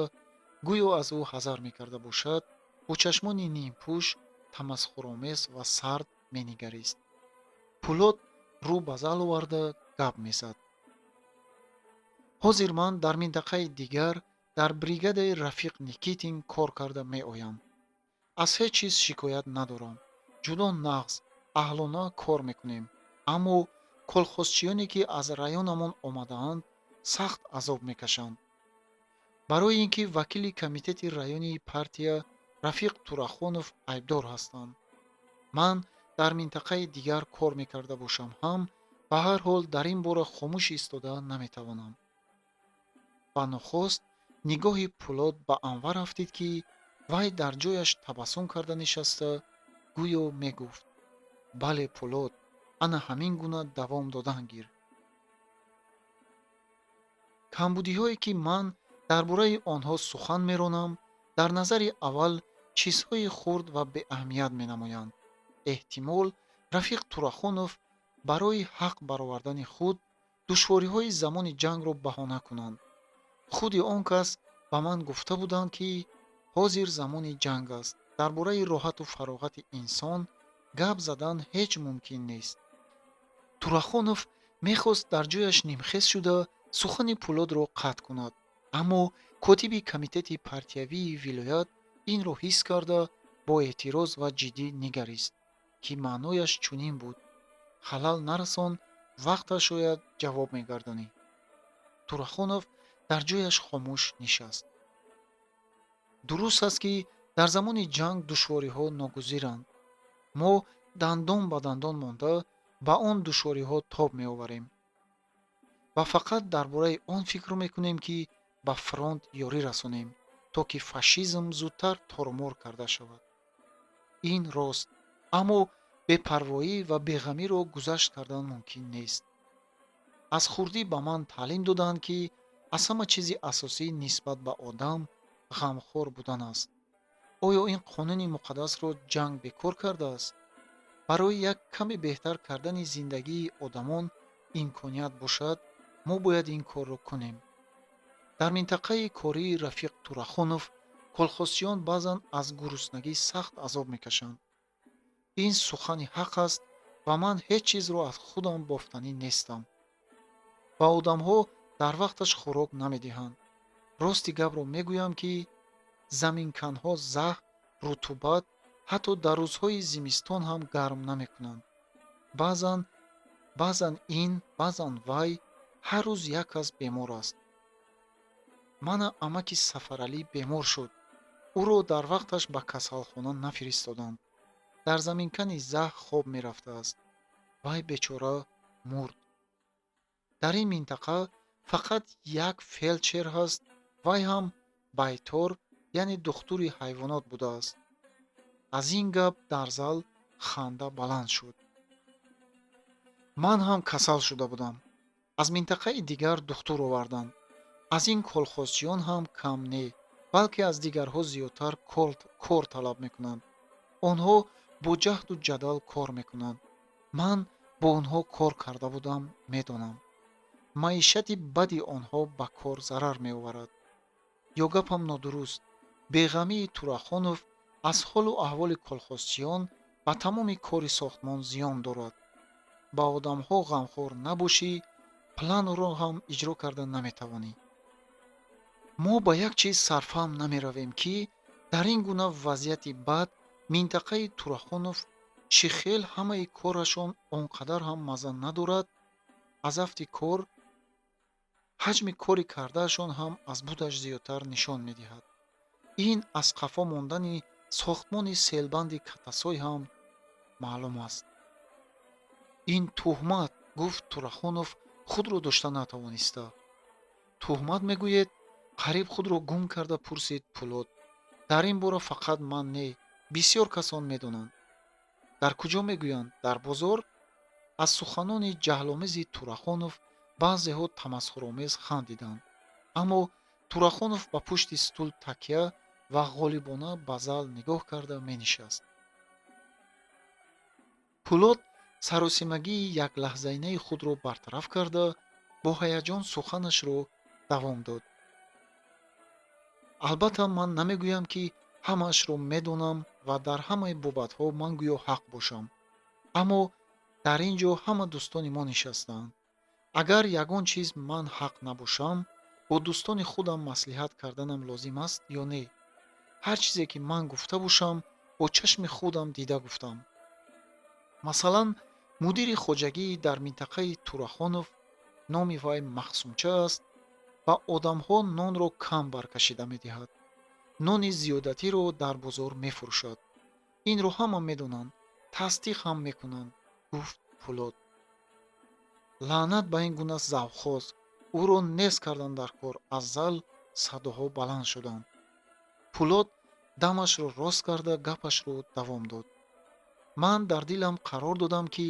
гӯё аз ӯ ҳазар мекарда бошад, бо чашмони нимпӯш тамасхуромез ва сард менигарист. Пулод рӯ ба зал оварда гап мезад. Ҳозир ман дар минтақаи дигар дар бригадаи рафиқ Никитин кор карда меоям. Аз ҳеҷ чиз шикоят надорам. Ҷудо нағз, аҳлона кор мекунем, аммо колхозчиёне, ки аз районамон омадаанд, сахт азоб мекашанд. Барои ин ки вакили комитети районии партия рафиқ Турахонов айбдор ҳастанд. Ман дар минтақаи дигар кор мекарда бошам ҳам, ба ҳар ҳол дар ин бора хомӯш истода наметавонам. Ба нохост нигоҳи Пулод ба Анвар афтид, ки вай дар ҷояш табассум карда нишаста, гӯё мегуфт: бале, Пулод, ана ҳамин гуна давом додан гир. Камбудиҳое, ки ман дар бораи онҳо сухан меронам, дар назари аввал чизҳои хурд ва беаҳамият менамоянд. Эҳтимол, рафиқ Турахонов барои ҳақ баровардани худ душвориҳои замони ҷангро баҳона кунанд. Худи он кас ба ман гуфта буданд, ки ҳозир замони ҷанг аст, дар бораи роҳату фароғати инсон гап задан ҳеҷ мумкин нест. Турахонов мехост дар ҷояш нимхез шуда сухани Пулодро қатъ кунад, аммо котиби комитети партиявии вилоят инро ҳис карда бо эътироз ва ҷиддӣ нигарист, ки маънояш чунин буд: халал нарасон, вақташ шояд ҷавоб мегардонӣ. Турахонов дар ҷояш хомӯш нишаст. Дуруст аст, ки дар замони ҷанг душвориҳо ногузиранд. Мо дандон ба дандон монда ба он душвориҳо тоб меоварем ва фақат дар бораи он фикр мекунем, ки ба фронт ёрӣ расонем, то ки фашизм зудтар тормор карда шавад. Ин рост, аммо бепарвоӣ ва беғамиро гузашт кардан мумкин нест. Аз хурдӣ ба ман таълим доданд, ки аз ҳама чизи асосӣ нисбат ба одам ғамхор будан аст. Оё ин қонуни муқаддасро ҷанг бекор кардааст? Барои як каме беҳтар кардани зиндагии одамон имконият бошад, мо бояд ин корро кунем. Дар минтақаи кории рафиқ Турахонов колхозчиён баъзан аз гуруснагӣ сахт азоб мекашанд. Ин сухани ҳақ аст ва ман ҳеҷ чизро аз худам бофтанӣ нестам. Ба одамҳо дар вақташ хӯрок намедиҳанд. Рости гапро мегӯям, ки заминканҳо заҳ, рутубат ҳатто дар рӯзҳои зимистон ҳам гарм намекунанд. Баъзан ин, баъзан вай, ҳар рӯз як кас бемор аст. Мана амаки Сафаралӣ бемор шуд. Ӯро дар вақташ ба касалхона нафиристоданд. Дар заминкани заҳ хоб мерафтааст. Вай бечора мурд. Дар ин минтақа фақат як фелдшер ҳаст, вай ҳам байтор, яъне духтури ҳайвонот будааст. Аз ин гап дар зал ханда баланд шуд. Ман ҳам касал шуда будам. Аз минтақаи дигар духтур оварданд. Аз ин колхозчиён ҳам кам не, балки аз дигарҳо зиёдтар кор талаб мекунанд. Онҳо бо ҷаҳду ҷадал кор мекунанд. Ман бо онҳо кор карда будам, медонам. Маишати бади онҳо ба кор зарар меоварад. Ё гапам нодуруст? Беғамии Турахонов Аз ҳолу аҳволи колхозчиён ба тамоми кори сохтмон зиён дорад. Ба одамҳо ғамхор набошӣ, планро ҳам иҷро карда наметавонӣ. Мо ба як чиз сарфаҳм намеравем, ки дар ин гуна вазъияти бад минтақаи Турахонов чӣ хел ҳамаи корашон он қадар ҳам мазза надорад. Аз афти кор ҳаҷми кори кардаашон ҳам аз будаш зиёдтар нишон медиҳад. Ин аз қафо мондани сохтмони селбанди Катасой ҳам маълум аст. Ин туҳмат, гуфт Турахонов худро дошта натавониста. Туҳмат мегӯед? Қариб худро гум карда пурсид Пулод. Дар ин бора фақат ман не, бисёр касон медонанд. Дар куҷо мегӯянд? Дар бозор? Аз суханони ҷаҳломези Турахонов баъзеҳо тамасхуромез хандиданд. Аммо Турахонов ба пушти стул такя ва ғолибона ба зал нигоҳ карда менишаст. Пулод саросимагии яклаҳзаинаи худро бартараф карда, бо ҳаяҷон суханашро давом дод. Албатта, ман намегӯям, ки ҳамаашро медонам ва дар ҳамаи бобатҳо ман гӯё ҳақ бошам. Аммо дар ин ҷо ҳама дӯстони мо нишастаанд. Агар ягон чиз ман ҳақ набошам, бо дӯстони худам маслиҳат карданам лозим аст ё не? Ҳар чизе ки ман гуфта бошам, бо чашми худам дида гуфтам. Масалан, мудири хоҷагии дар минтақаи Турахонов, номи вай Махсумча аст, ба одамҳо нонро кам баркашида медиҳад. Нони зиёдатиро дар бозор мефурӯшад. Инро ҳама медонанд, тасдиқ ҳам мекунанд, гуфт Пулод. Лаънат ба ин гуна завхоз, ӯро нест кардан дар кор. Аз зал садоҳо баланд шуданд. Пулод дамашро рост карда гапашро давом дод. Ман дар дилам қарор додам, ки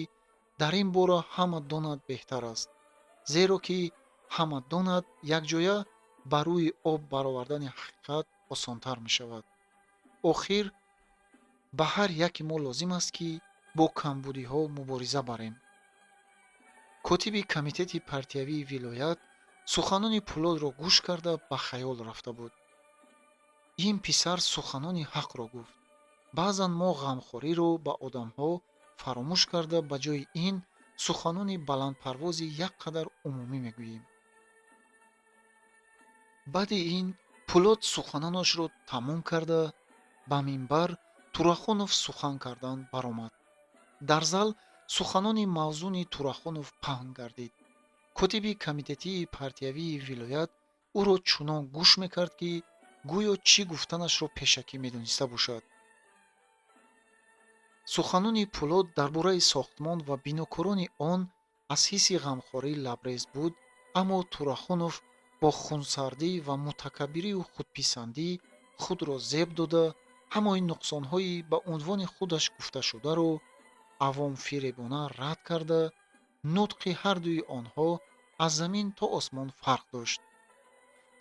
дар ин бора ҳама донад беҳтар аст, зеро ки ҳама донад якҷоя ба рӯи об баровардани ҳақиқат осонтар мешавад. Охир ба ҳар яке мо лозим аст, ки бо камбудиҳо мубориза барем. Котиби комитети партиявии вилоят суханони Пулодро гӯш карда ба хаёл рафта буд. Ин писар суханони ҳақро гуфт. Баъзан мо ғамхориро ба одамҳо фаромӯш карда, ба ҷои ин суханони баландпарвози як қадар умумӣ мегӯем. Баъди ин Пулод суханонашро тамом карда, ба минбар Турахонов сухан кардан баромад. Дар зал суханони мавзуни Турахонов паҳн гардид. Котиби комитетии партиявии вилоят ӯро чунон гӯш мекард, ки гӯё чӣ гуфтанашро пешакӣ медониста бошад. Суханони Пулод дар бораи сохтмон ва бинокорони он аз ҳисси ғамхорӣ лабрез буд, аммо Турахонов бо хунсардӣ ва мутакаббирию худписандӣ худро зеб дода, ҳамаи нуқсонҳои ба унвони худаш гуфташударо авомфиребона рад карда, нутқи ҳардуи онҳо аз замин то осмон фарқ дошт.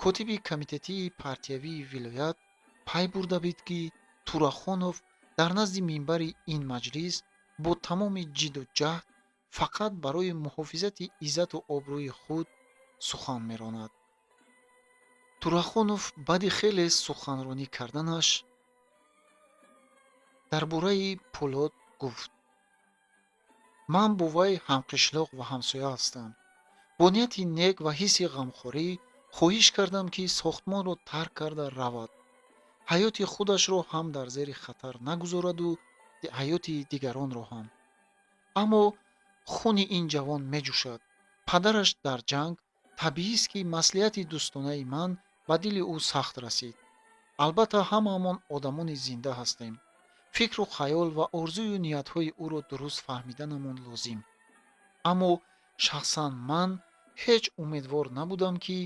Котиби комитетии партиявии вилоят пай бурда бид, ки Турахонов дар назди минбари ин маҷлис бо тамоми ҷидду ҷаҳд фақат барои муҳофизати иззату обрӯи худ сухан меронад. Турахонов баъди хеле суханронӣ карданаш дар бораи Пулод гуфт: ман бо вай ҳамқишлоқ ва ҳамсоя ҳастам. Бо нияти нек ва ҳисси ғамхорӣ хоҳиш кардам, ки сохтмонро тарк карда равад, ҳаёти худашро ҳам дар зери хатар нагузораду ҳаёти дигаронро ҳам. Аммо хуни ин ҷавон меҷӯшад. Падараш дар ҷанг. Табиист, ки маслиҳати дӯстонаи ман ба дили ӯ сахт расид. Албатта, ҳамаамон одамони зинда ҳастем. Фикру хаёл ва орзую ниятҳои ӯро дуруст фаҳмиданамон лозим. Аммо шахсан ман ҳеҷ умедвор набудам, ки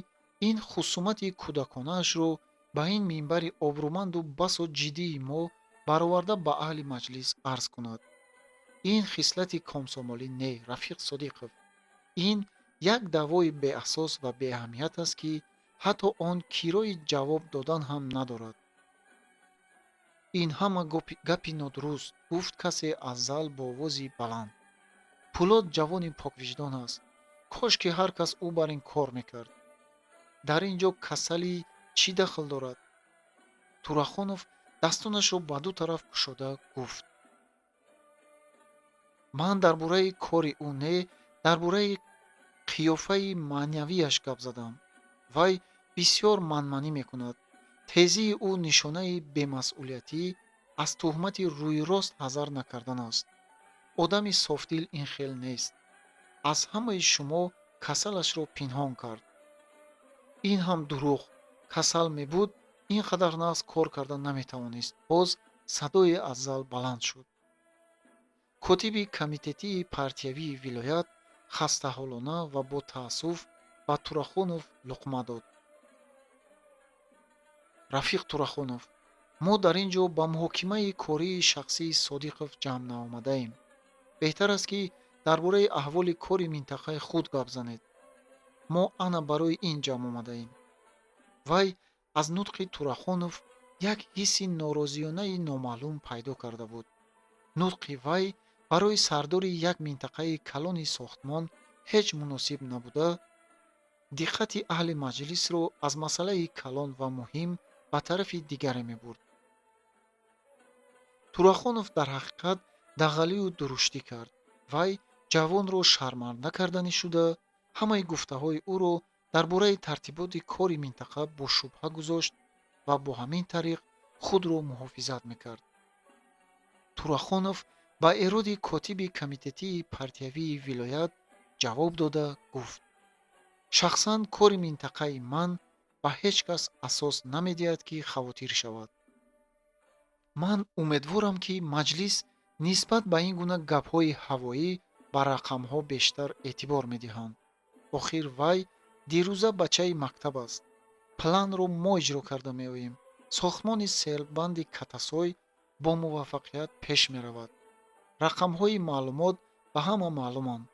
ин хусумати кӯдаконаашро ба ин минбари обрӯманду басо ҷиддии мо бароварда ба аҳли маҷлис арз кунад. Ин хислати комсомолӣ не, рафиқ Содиқов. Ин як даъвои беасос ва беаҳамият аст, ки ҳатто он кирои ҷавоб додан ҳам надорад. Ин ҳама гапи нодуруст, гуфт касе аз зал бо овози баланд. Пулод ҷавони поквиҷдон аст. Кош ки ҳар кас ӯ бар ин кор мекард. Дар ин ҷо касалӣ чӣ дахл дорад? Турахонов Дастонашро ба ду тараф кушода гуфт: ман дар бораи кори ӯ не, дар бораи қиёфаи маънавияш гап задам. Вай бисёр манманӣ мекунад. Тезии ӯ нишонаи бемасъулиятӣ аз туҳмати рӯйрост ҳазар накардан аст. Одами софдил ин хел нест. Аз ҳамаи шумо касалашро пинҳон кард. Ин ҳам дурӯғ. Касал мебуд, ин қадар нағз кор карда наметавонист. Боз садое аз зал баланд шуд. Котиби комитетии партиявии вилоят хастаҳолона ва бо таассуф ба Турахонов луқма дод. Рафиқ Турахонов, мо дар ин ҷо ба муҳокимаи кории шахсии Содиқов ҷамъ наомадаем. Беҳтар аст, ки дар бораи аҳволи кори минтақаи худ гап занед. Мо ана барои ин ҷамъ омадаем. Вай аз нутқи Турахонов як ҳисси норозиёнаи номаълум пайдо карда буд. Нутқи вай барои сардори як минтақаи калони сохтмон ҳеҷ муносиб набуда, диққати аҳли маҷлисро аз масъалаи калон ва муҳим ба тарафи дигаре мебурд. Турахонов дар ҳақиқат дағалию дуруштӣ кард. Вай ҷавонро шарманда карданӣ шуда, ҳамаи гуфтаҳои ӯро дар бораи тартиботи кори минтақа бо шубҳа гузошт ва бо ҳамин тариқ худро муҳофизат мекард. Турахонов ба эроди котиби комитетии партиявии вилоят ҷавоб дода гуфт: шахсан кори минтақаи ман ба ҳеҷ кас асос намедиҳад, ки хавотир шавад. Ман умедворам, ки маҷлис нисбат ба ин гуна гапҳои ҳавоӣ ба рақамҳо бештар эътибор медиҳанд. Охир вай дирӯза бачаи мактаб аст. Планро мо иҷро карда меоем. Сохтмони селбанди Катасой бо муваффақият пеш меравад. Рақамҳои маълумот ба ҳама маълуманд.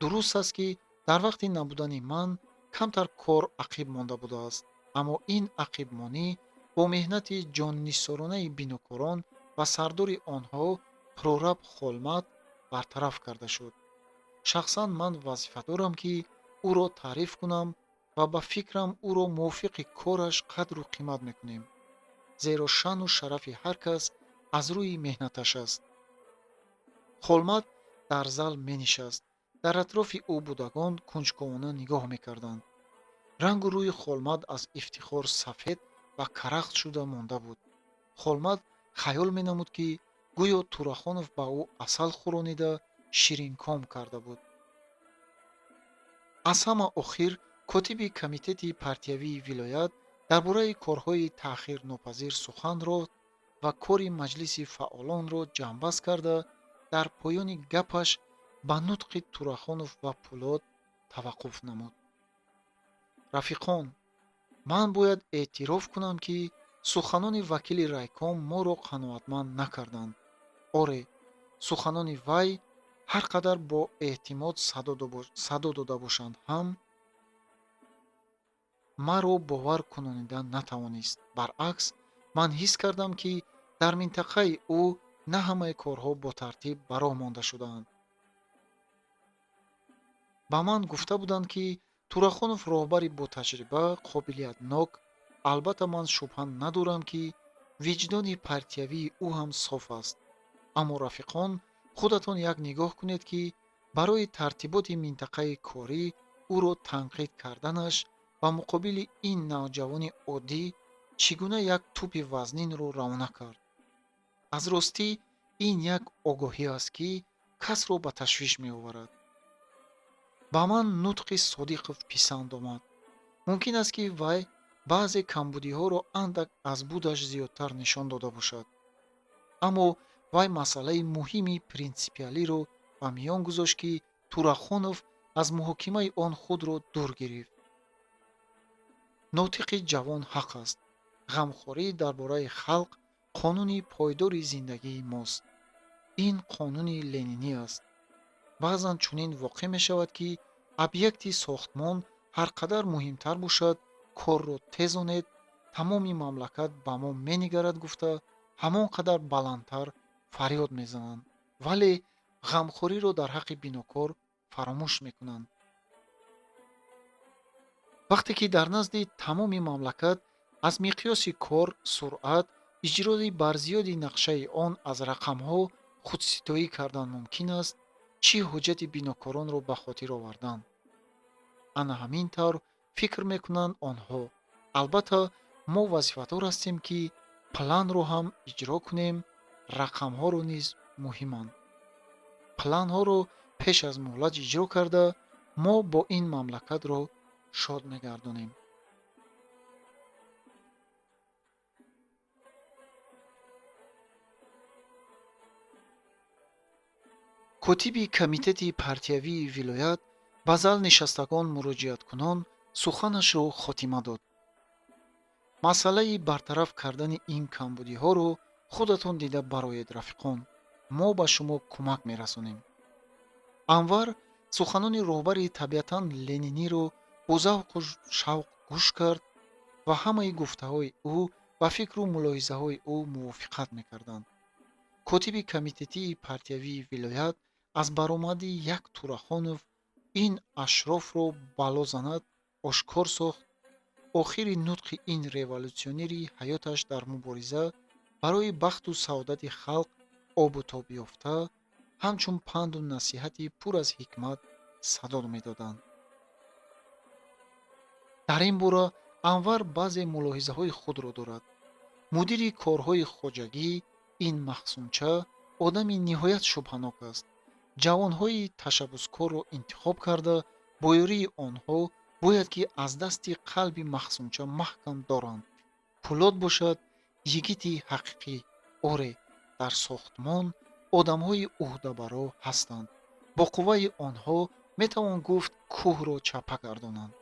Дуруст аст, ки дар вақти набудани ман камтар кор ақиб монда будааст, аммо ин ақибмонӣ бо меҳнати ҷоннисоронаи бинокорон ва сардори онҳо прораб Холмат бартараф карда шуд. Шахсан ман вазифа дорам, ки ӯро таъриф кунам ва ба фикрам ӯро мувофиқи кораш қадру қимат мекунем, зеро шаъну шарафи ҳар кас аз рӯи меҳнаташ аст. Холмат дар зал менишаст. Дар атрофи ӯ будагон кунҷковона нигоҳ мекарданд. Рангу рӯи Холмат аз ифтихор сафед ва карахт шуда монда буд. Холмат хаёл менамуд, ки гӯё Турахонов ба ӯ асал хӯронида ширинком карда буд. Аз ҳама охир котиби комитети партиявии вилоят дар бораи корҳои таъхирнопазир сухан ронд ва кори маҷлиси фаъолонро ҷамъбаст карда, дар поёни гапаш ба нутқи Турахонов ва Пулод таваққуф намуд. Рафиқон, ман бояд эътироф кунам, ки суханони вакили райком моро қаноатманд накарданд. Оре, суханони вай ҳар қадар бо эътимод садо дода бошанд ҳам, маро бовар кунонида натавонист. Баръакс, ман ҳис кардам, ки дар минтақаи ӯ на ҳамаи корҳо бо тартиб ба роҳ монда шудаанд. Ба ман гуфта буданд, ки Турахонов роҳбари ботаҷриба, қобилиятнок. Албатта ман шубҳа надорам, ки виҷдони партиявии ӯ ҳам соф аст. Аммо рафиқон, худатон як нигоҳ кунед, ки барои тартиботи минтақаи корӣ ӯро танқид карданаш ба муқобили ин навҷавони оддӣ чӣ гуна як тӯпи вазнинро равона кард. Аз ростӣ ин як огоҳӣ аст, ки касро ба ташвиш меоварад. Ба ман нутқи Содиқов писанд омад. Мумкин аст, ки вай баъзе камбудиҳоро андак аз будаш зиёдтар нишон дода бошад. Аммо вай масъалаи муҳими принсипиалиро ба миён гузошт, ки Турахонов аз муҳокимаи он худро дур гирифт. Нотиқи ҷавон ҳақ аст. Ғамхорӣ дар бораи халқ қонуни пойдори зиндагии мост. Ин қонуни ленинӣ аст. Баъзан чунин воқеъ мешавад, ки объекти сохтмон ҳар қадар муҳимтар бошад, корро тезонед, тамоми мамлакат ба мо менигарад гуфта, ҳамон қадар баландтар фарёд мезананд, вале ғамхориро дар ҳаққи бинокор фаромӯш мекунанд. Вақте ки дар назди тамоми мамлакат аз миқёси кор, суръат Иҷрои барзиёди нақшаи он аз рақамҳо худситоӣ кардан мумкин аст, чӣ ҳуҷҷати бинокоронро ба хотир овардан. Ана ҳамин тавр фикр мекунанд онҳо. Албатта, мо вазифадор ҳастем, ки планро ҳам иҷро кунем, рақамҳоро низ муҳиманд. Планҳоро пеш аз муҳлат иҷро карда, мо бо ин мамлакатро шод мегардонем. Котиби комитети партиявии вилоят ба зал нишастагон муроҷиаткунон суханашро хотима дод. Масъалаи бартараф кардани ин камбудиҳоро худатон дида бароед, рафиқон. Мо ба шумо кӯмак мерасонем. Анвар суханони роҳбари табиатан лениниро бо завқу шавқ гӯш кард ва ҳамаи гуфтаҳои ӯ ба фикру мулоҳизаҳои ӯ мувофиқат мекарданд. Котиби комитетии партиявии вилоят аз баромади як Турахонов ин ашрофро бало занад ошкор сохт. Охири нутқи ин революсионери ҳаёташ дар мубориза барои бахту саодати халқ обу тоб ёфта, ҳамчун панду насиҳати пур аз ҳикмат садо медоданд. Дар ин бора Анвар баъзе мулоҳизаҳои худро дорад. Мудири корҳои хоҷагӣ ин махсумча одами ниҳоят шубҳанок аст. Ҷавонҳои ташаббускорро интихоб карда, бо ёрии онҳо бояд ки аз дасти қалби махсумча маҳкам доранд. Пулод бошад йигити ҳақиқӣ. Оре, дар сохтмон одамҳои ӯҳдабаро ҳастанд. Бо қувваи онҳо метавон гуфт кӯҳро чапа гардонанд.